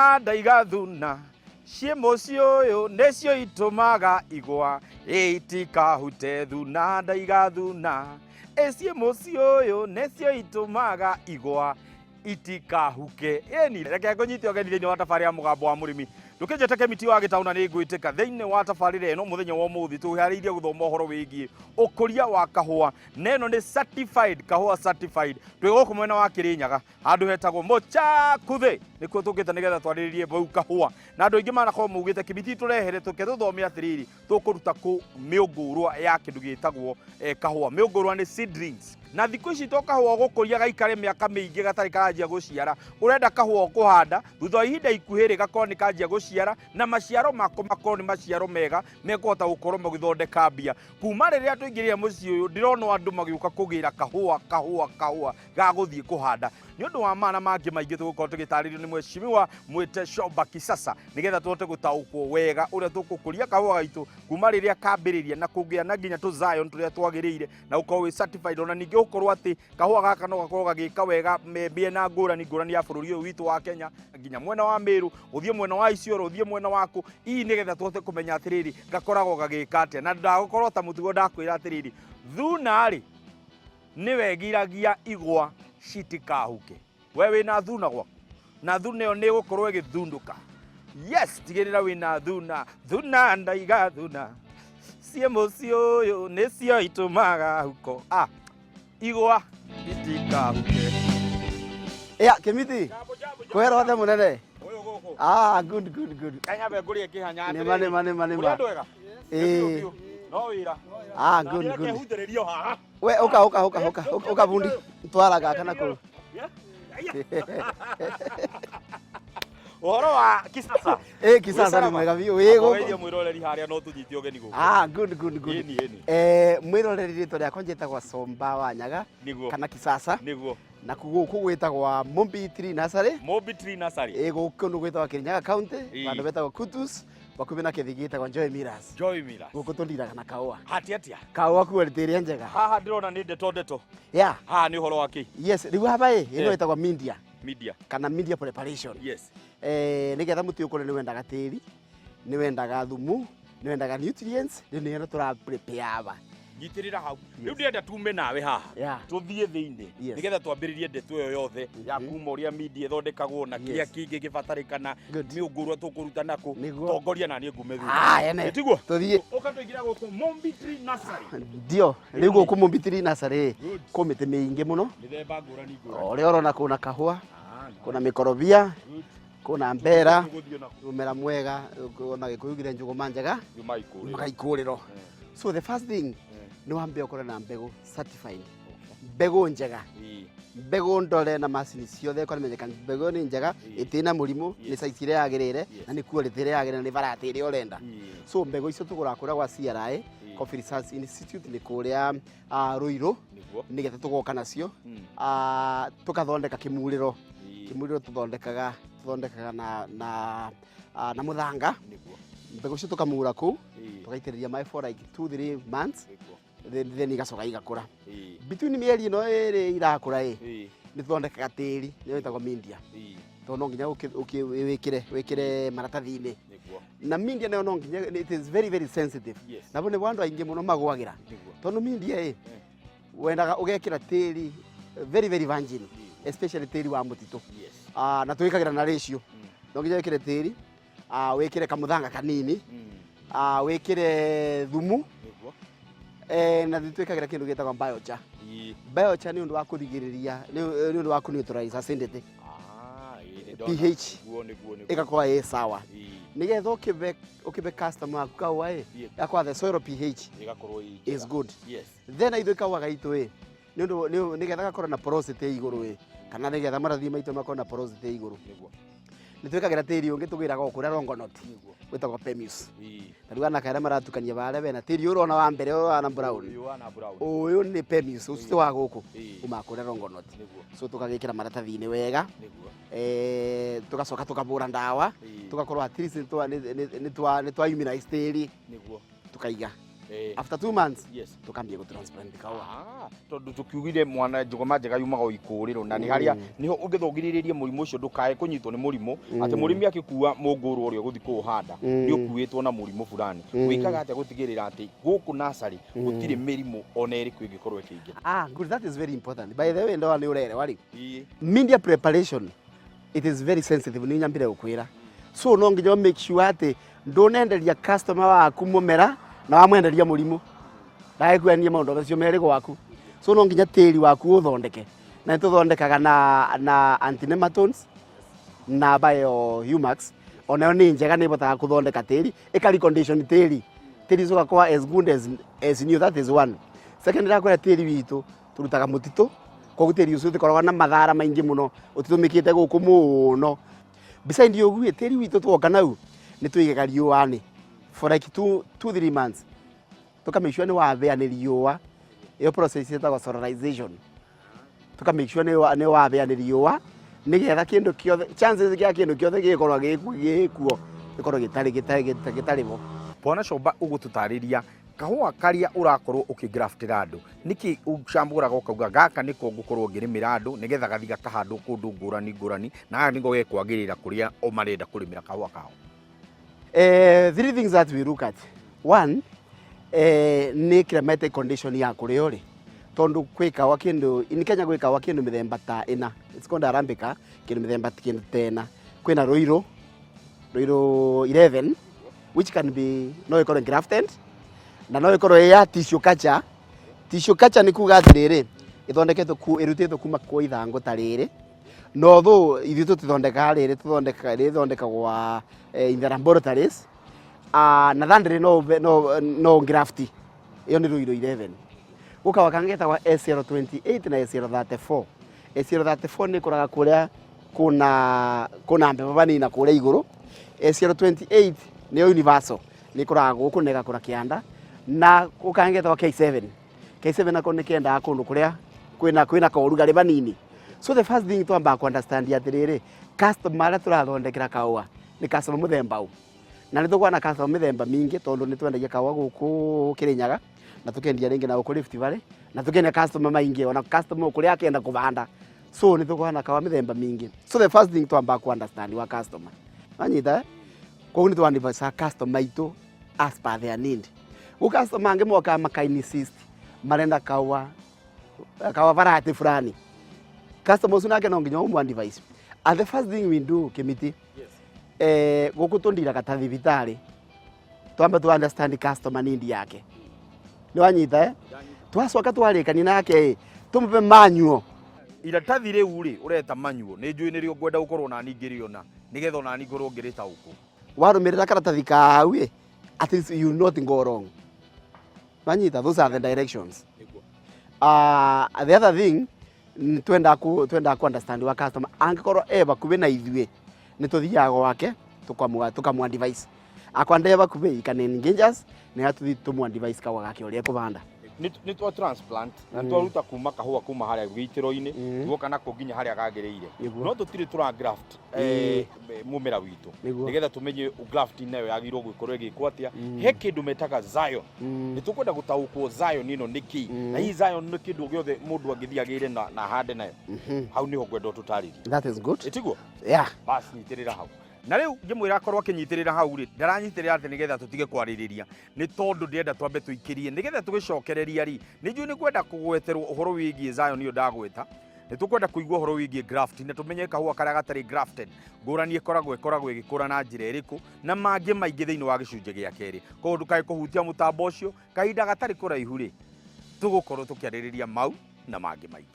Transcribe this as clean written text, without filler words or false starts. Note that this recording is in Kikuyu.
Thuna ndaiga thuna ciĩ mũciĩ ũyũ nĩcio itũmaga igwa itikahute. Thuna ndaiga thuna ĩ ciĩ mũciĩ ũyũ nĩcio itũmaga igwa itikahuke. Ĩni reke ngũnyite ũgeni thĩinĩ wa tabarĩra ya Mũgambo wa Mũrĩmi. Ndũkĩnjĩte Kĩmiti wa Gĩtaũ na nĩ ngwĩtĩka thĩinĩ wa tabarĩra ĩno mũthenya wa ũmũthĩ tũharĩirie gũthoma ũhoro wĩgiĩ ũkũria wa kahũa, na ĩno nĩ certified kahũa certified. Twĩ gũkũ mwena wa Kĩrĩnyaga handũ hetagwo Mũchakuthe, nĩkuo tũkĩte nĩgetha twarĩrĩrie mbau kahũa, na andũ aingĩ manakorwo maugĩte Kĩmiti tũrehere tũke tũthome atĩrĩrĩ, tũkũruta kũ mĩũngũrwa ya kĩndũ gĩtagwo kahũa. Mĩũngũrwa nĩ seedlings, na thikũ ici to kahũa ũgũkũria gaikare mĩaka mĩingĩ gatarĩ karanjia gũciara. Ũrenda kahũa ũkũhanda, thutha wa ihinda ikuhĩ rĩ gakorwo nĩ kanjia gũciara, na maciaro mako makorwo nĩ maciaro mega mekũhota gũkorwo magĩthondeka mbia. Kuma rĩrĩa tũingĩrire mũciĩ ũyũ ndĩrona andũ magĩũka kũgĩra kahũa kahũa kahũa ga gũthiĩ kũhanda. Nĩ ũndũ wa mana mangĩ maingĩ tũgũkorwo tũgĩtarĩrio nĩ mheshimiwa Mwĩte Shomba Kisasa, nĩgetha tũhote gũtaũkwo wega ũrĩa tũgũkũria kahũa gaitũ kuma rĩrĩa kambĩrĩria na kũgĩa na nginya tũ Zion tũrĩa twagĩrĩire na gũkorwo wĩ certified. Ona ningĩ gũkorwo atĩ kahũa gaka no gakorwo gagĩka wega mĩena ngũrani ngũrani ya bũrũri ũyũ witũ wa Kenya, nginya mwena wa Meru, ũthiĩ mwena wa Isiolo, ũthiĩ mwena wa kũ ii, nĩgetha tũhote kũmenya atĩrĩrĩ gakoragwo gagĩka atĩa. Na ndagũkorwo ta mũtugo ndakwĩra atĩrĩrĩ, thuna rĩ nĩwe giragia igwa citikahuke. We wĩna thuna gwaku na thuna ĩyo nĩ ĩgũkorwo ĩgĩthundũka. Yes, tigĩrĩra wĩna thuna. Thuna ndaiga thuna ciĩ mũciĩ ũyũ nĩcio itũmaga huko igwa itikahuke. Ya, Kimiti. Kwera othe munene. Ah, good, good, good. Kanyambe ngũrĩe kĩhanya. Nĩma, nĩma, nĩma, nĩma. Ũrĩa andũ ega? Ĩĩ. No wĩra. Ah, good, good. Kehutĩrĩrio haha. We, uka, uka, uka, uka, uka bundi. Twara gaka na kũu. Ũhoro wa Kisasa? Ĩ, Kisasa nĩ mwega biũ. Ĩ, Gũkũ gũkũ. Mwĩroreri harĩa no tũnyite ũgeni gũkũ. Ah, good, good, good. Ĩni, ĩni. Eh, mwĩroreri, rĩtwa rĩakwa njĩtagwo Somba wa Nyaga kana Kisasa. Na gũkũ gwĩtagwa Mumbi Tree Nursery. Mumbi Tree Nursery. Ĩ, gũkũ kũndũ gwĩtagwa Kirinyaga County, Ĩ. handũ betagwo Kutus, hakuhĩ na kĩthigi gĩtagwo Joy Millers. Joy Millers. Gũkũ tũndiraga na kahũa. Hati atia? Kahũa quality ĩrĩa njega. Haha ndĩrona nĩ ndeto ndeto. Yeah. Haha nĩ ũhoro wa kĩ? Yes, rĩu haba ĩ, ĩno ĩtagwo media. Media. Kana media preparation. Yes. Eh, nĩgetha mũtĩ ũkũre nĩ wendaga tĩri, nĩ wendaga thumu, nĩ wendaga nutrients, rĩu nĩyo tũra prepare aba. Nyitĩrĩra hau. Rĩu ndĩrenda tume nawe haha. Tũthiĩ thĩinĩ. Nĩgetha twambĩrĩrie ndeto ĩyo yothe ya kuma ũrĩa media ĩthondekagwo na kĩrĩa kĩngĩ gĩbatarĩkana, mĩũngũrwa tũkũruta nakũ. Tongoria na niĩ ngume thutha. Ah, ene. Tiguo? Tũthiĩ. Ũka tũingĩra gũkũ Mumbi Tree Nursery. Ndio, rĩu gũkũ Mumbi Tree Nursery kũ mĩtĩ mĩingĩ mũno. Mĩthemba ngũrani ngũrani. Ũrĩa ũrona kũna kahũa, kũna mĩkorobia, kũna mbera, mũmera mwega, ona Gĩkũyũ ugire njũgũma njega yumaga ikũrĩro. So the first thing nĩ wambe ũkorwo na mbegũ certified, mbegũ njega, mbegũ ndore na macini ciothe ĩkorwo mbegũ nĩ njega, ĩtĩ na mũrimũ, nĩ size ĩrĩa yagĩrĩire na nĩ quality ĩrĩa yagĩrĩire na nĩ variety ĩrĩa ũrenda. So mbegũ icio tũgũraga kũrĩa gwa CRI, Coffee Research Institute, nĩ kũrĩa Ruiru, nĩgetha tũgoka nacio tũkathondeka kĩmurĩro. Kĩmurĩro tũthondekaga na mũthanga. Mbegũ icio tũkamura kũu, tũgaitĩrĩria maĩ for like 2 3 months, then igacoka igakũra. Between mĩeri ĩno ĩrĩ irakũra ĩ, nĩ tũthondekaga tĩri, nĩyo ĩtagwo media, tondũ no nginya wĩkĩre maratathi-inĩ. Na media nayo no nginya, it is very very sensitive. Na bo nĩbo andũ aingĩ mũno magwagĩra, tondũ media ĩ wendaga ũgekĩra tĩri very very virgin, especially tĩri wa mũtitũ. Na twĩkagĩra na ratio. No nginya wĩkĩre tĩri, wĩkĩre kamũthanga kanini, wĩkĩre thumu, na nĩ twĩkagĩra kĩndũ gĩtagwo biochar. Biochar nĩ ũndũ wa kũrigĩrĩria, nĩ ũndũ wa kũ neutralize acidity, pH ĩgakorwo ĩ sawa, nĩgetha ũkĩbe customer waku kahũa ĩ, gakorwo the soil pH is good. Then ithuĩ kahũa gaitũ ĩ, nĩ ũndũ nĩgetha gakorwo na porosity igũrũ ĩ, kana nĩgetha maratathi maitũ makorwo na porosity igũrũ, nĩ twĩkagĩra tĩri ũngĩ tũgĩraga o kũrĩa Longonot, wĩtagwo pumice. Ta rĩu anake arĩa maratukania barĩa bena tĩri ũyũ ũrona wa mbere, ũyũ wana brown, ũyũ nĩ pumice, ũcio ti wa gũkũ, umaga kũrĩa Longonot. So tũkagĩkĩra maratathi-inĩ wega, tũgacoka tũkabũra ndawa, tũgakorwo at least nĩ twa immunize tĩri, tũkaiga. After 2 months tukambia gå transplant kaũa. Ah, tondũ tũkiugire mwana njũgũma njega yumaga o ikũrĩro na nĩ harĩa nĩho ũngĩthũngĩrĩrie mũrimũ ũcio ndũkae kũnyitwo nĩ mũrimũ, atĩ mũrĩmi akĩkua mũngũrũ ũrĩa ũgũthiĩ kũũhanda nĩ ũkuĩtwo na mũrimũ fulani. Wĩkaga atĩa gũtigĩrĩra atĩ gũkũ nursery gũtirĩ mĩrimũ ona ĩrĩkũ ĩngĩkorwo ĩkĩingĩra? Ah, good, that is very important. By the way, ndoa nĩ ũrerewa rĩ. Media preparation, it is very sensitive, nĩ nyambire gũkwĩra. So no nginya make sure atĩ ndũnenderia customer waku mũmera na wamwenderia mũrimũ, ndagĩkuania maũndũ macio merĩ gwaku. So no nginya tĩri waku ũthondeke, na nĩ tũthondekaga na antinematodes na biohumax. Onayo nĩ njega, nĩ ĩbotaga kũthondeka tĩri, ĩka recondition tĩri, tĩri ũcio ũgakorwo as good as new. That is one. Second, ndakwĩra tĩri witũ tũrutaga mũtitũ, koguo tĩri ũcio ũtikoragwo na mathara maingĩ mũno, ũtitũmĩkĩte gũkũ mũno. Beside ũguo, tĩri witũ twoka nau nĩ tũigaga riũa-nĩ for like 2, 3 months, tũka make sure nĩ wabĩa nĩ riũa. Ĩyo process ĩtagwo solarization. Tũka make sure nĩ wabĩa nĩ riũa, nĩgetha kĩndũ kĩothe, chances gĩa kĩndũ kĩothe gĩgĩkorwo gĩkuo gĩkorwo gĩtarĩ bo. Bwana Comba, ũgũtũtarĩria kahũa karĩa ũrakorwo ũkĩgraftĩra andũ, nĩkĩ ũcambũraga ũkauga gaka nĩko ngũkorwo ngĩrĩmĩra andũ, nĩgetha gathi gakahandwo kũndũ ngũrani ngũrani, na gaka nĩko gekwagĩrĩra kũrĩa o marenda kũrĩmĩra kahũa kao? Three things that we look at. One, nĩ climatic condition ya kũrĩa ũrĩ, tondũ kwĩ kawa kĩndũ in Kenya, gwĩ kawa kĩndũ mĩthemba ta ĩna. It's called Arabica, kĩndũ mĩthemba kĩndũ ta ĩna. Kwĩna Ruiru 11, which can be, no ĩkorwo grafted na no ĩkorwo ĩ ya tissue culture. Tissue culture nĩ kuga atĩrĩrĩ, ĩthondeketwo ĩrutĩtwo kuma kwa ithangũ ta rĩrĩ, no though ithuĩ tũtithondekaga rĩrĩ, tũthondekaga rĩthondekagwo in the laboratories. Na thirdly, no graft ĩyo nĩ Ruiru 11. Gũkawa kangĩ getagwo SL28 na SL34. SL34 nĩ ĩkũraga kũrĩa kuna mbembe vanini na kũrĩa igũrũ. SL28 nĩyo universal, nĩ ĩkũraga gũkũ na ĩgakũra kĩanda. Na gũkangĩ getagwo K7. K7 nako nĩ kendaga kũndũ kũrĩa kwĩna korugarĩ vanini. So the first thing twambaga ku understand atĩrĩrĩ, customer arĩa tũrathondekera kaũa nĩ customer mũthemba ũ, na nĩ tũkoragwo na customer mĩthemba mingĩ, tondũ nĩ twendagia kaũa gũkũ Kĩrĩnyaga, na tũkendia rĩngĩ na gũkũ Rift Valley, na tũkendia customer maingĩ, ona customer kũrĩa akenda kũbanda. So nĩ tũkoragwo na kaũa mĩthemba mingĩ. So the first thing twambaga ku understand wa customer, wanyita, eh? Koguo nĩ twandivaca customer itũ as per their need. Gũ customer angĩ mokaga maka insist marenda kaũa variety fulani. Customer ũcio nake no nginya ũmũ advise, and the first thing we do, Kimiti, gũkũ tũndiraga ta thibitarĩ, twambe tu understand customer need yake, nĩ wanyita, eh? Twacoka twarĩkania nake ĩ, tũmũpe manual. Iratathi rĩu rĩ ũreta manual, nĩ njũĩ nĩrĩo ngwenda gũkorwo nani ngĩrĩona, nĩgetha onani ngorwo ngĩrĩtaũkwo. Warũmĩrĩra karatathi kau ĩ, at least you will not go wrong, wanyita? Those are the directions. The other thing, twendaga ku understand wa customer, angĩkorwo e bakuhĩ na ithuĩ, nĩ tũthiaga gwake tũkamũ advise. Akwa nde bakuhĩ, he can engage us nĩgetha tũthiĩ tũmũ advise kaũa gake ũrĩa ekũbanda. Nĩ twa transplant na twaruta kuma kahũa kuma harĩa gĩitĩro-inĩ, tuoka nako nginya harĩa gagĩrĩire, no tũtirĩ tũra graft mũmera witũ, nĩgetha tũmenye graft nayo yagĩrĩirwo gũkorwo ĩgĩkwo atĩa. He kĩndũ metaga Zion. Nĩ tũkwenda gũtaũkwo Zion ĩno nĩ kĩ, na hihi Zion nĩ kĩndũ gĩothe mũndũ angĩthiĩ agĩre na hande nayo? Hau nĩho ngwenda ũtũtarĩrie. That is good. Ĩtiguo? Yeah. Bas, nyitĩrĩra hau. Na rĩu ngĩmwĩra akorwo akĩnyitĩrĩra hau rĩ, ndaranyitĩrĩra atĩ nĩgetha tũtige kwarĩrĩria, nĩ tondũ ndĩrenda twambe tũikĩrie nĩgetha tũgĩcokereria rĩ. Nĩ njũĩ nĩ kwenda kũgweterwo ũhoro wĩgiĩ Zion ĩyo ndagweta, nĩ tũkwenda kũigua ũhoro wĩgiĩ graft, na tũmenye kahũa karĩa gatarĩ grafted ngũrani ĩkoragwo ĩgĩkũra na njĩra ĩrĩkũ, na mangĩ maingĩ thĩinĩ wa gĩcunjĩ gĩa kerĩ. Koguo ndũkae kũhutia mũtambo ũcio, kahinda gatarĩ kũraihu rĩ, tũgũkorwo tũkĩarĩrĩria mau na mangĩ maingĩ.